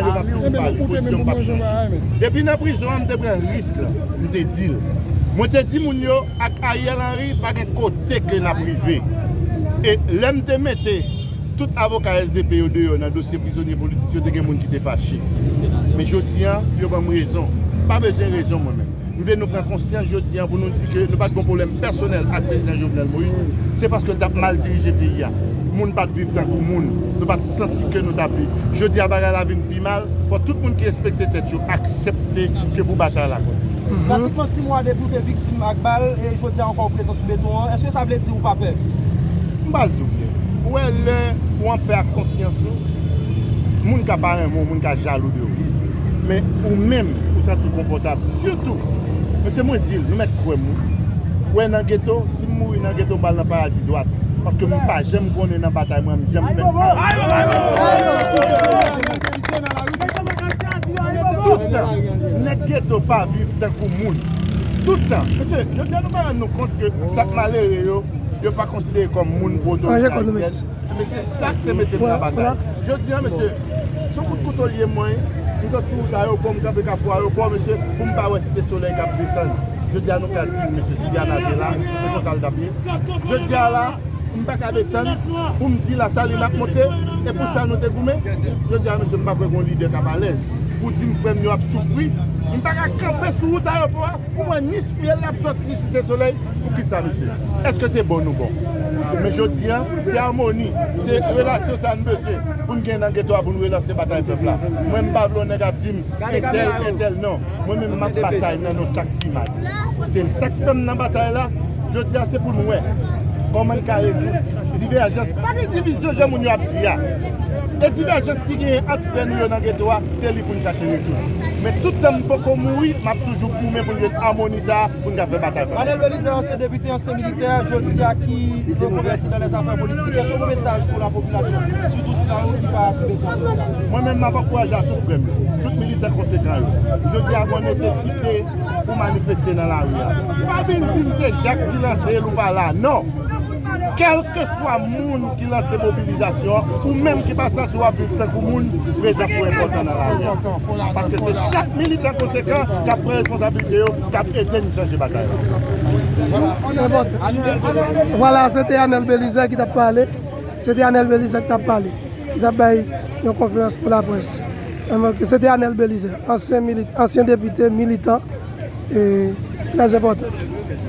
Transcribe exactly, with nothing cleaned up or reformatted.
Yo p ap toujou pale, pozisyon m p ap chanje. Depi nan prizon an, m te pran risk la. M te di l. Mwen te di moun yo, ak Ariel Henry, pa gen kote ke n ap rive. E lè m te mete tout avoka S D P yo deyò nan dosye prizonye politik yo, te gen moun ki te fache. Men jodi a, yo ban m rezon. Pa bezwen rezon mwen menm. M vle nou pran konsyans jodi a pou nou di ke nou pa t gen pwoblèm pèsonèl ak prezidan Jovenel Moïse. Se paske l t ap mal dirije peyi a. Moun pa t viv tankou moun. Nou pa t santi ke nou t ap viv. Jodi a, bagay la vin pi mal. Fò tout moun ki respekte tèt yo aksepte ke pou batay la kontinye. Pratikman sis mwa depi w te viktim ak bal, e jodi a ankò w prezan sou beton an, èske sa vle di ou pa pè? M pral di w byen. Ou wè, lè ou anpè ak konsyans ou, moun ka pa renmen w, moun ka jalou de ou. Men ou menm, ou santi w konfòtab. Sitou, mesye, mwen di l, nou mèt kwè m wi. Ou wè, nan geto, si m mouri nan geto, m pral nan paradi dwat. Paske m pa janm konnen nan batay mwen, m janm fè anyen. Toutan, nèg geto pa viv tankou moun. Toutan. Mesye, jodi a nou pa rann nou kont ke sa k malere yo, yo pa konsidere kòm moun pou otorite ayisyèn. Men se sa k te mete m nan batay. Jodi a, mesye, se yon kout kouto l ye mwen, m sot sou wout ayewopò, m kanpe kafou ayewopò, mesye, pou m pa wè Site Solèy k ap desann. Jodi a, nou ka di, mesye, si Yana te la, se konsa l t ap ye. Jodi a la, m pa ka desann pou m di Lasalin ap monte, e pou sa nou te goumen. Jodi a, mesye, m pa kwè gen yon lidè k ap alèz pou di m frè m yo ap soufri. M pa ka kanpe sou wout ayewopò a pou m wè ni pye l ap soti Site Solèy. Poukisa, mesye? Èske se bon nou bon? Men jodi a, se amoni, se relasyon sa n bezwen pou n gen nan geto a pou n relanse batay pèp la. Mwen, m pa vle yon nèg ap di m entèl, entèl, non. Mwen menm, m ap batay nan non sa k pi mal. Se sa k fè m nan batay la. Jodi a, se pou n wè kòman n ka rezoud divèjans. Pa gen divizyon jan moun yo ap di a. E divèjans ki genyen ant frè nou yo nan geto a, se li pou n chache rezoud. Men tout tan m poko mouri, m ap toujou goumen pou n jwenn amoni sa a pou n ka fè batay pa nou. Anel Belizaire, ansyen depite, ansyen militè, jodi a ki rekonvèti nan lèzafè politik, èske w gen mesaj pou lapopilasyon, sitou sila yo ki pa sou beton? Mwen menm, m ap ankouraje a tout frè m yo, tout militan konsekan yo. Jodi a, gen nesesite pou manifeste nan lari a. Pa vin di m se Jak ki lanse l ou pa la, non. Kèlkeswa moun ki lanse mobilizasyon an, ou menm ki pa santi w ap viv tankou moun, prezans ou enpòtan nan lari a. Paske se chak militan konsekan k ap pran responsablite yo, k ap ede n chanje batay la. Vwala, se te Anel Belizaire ki t ap pale. Se te Anel Belizaire ki t ap pale. Ki t ap bay yon konferans pou laprès. Em, ok, se te Anel Belizaire, ansyen milit-, ansyen depite, militan, e trè enpòtan.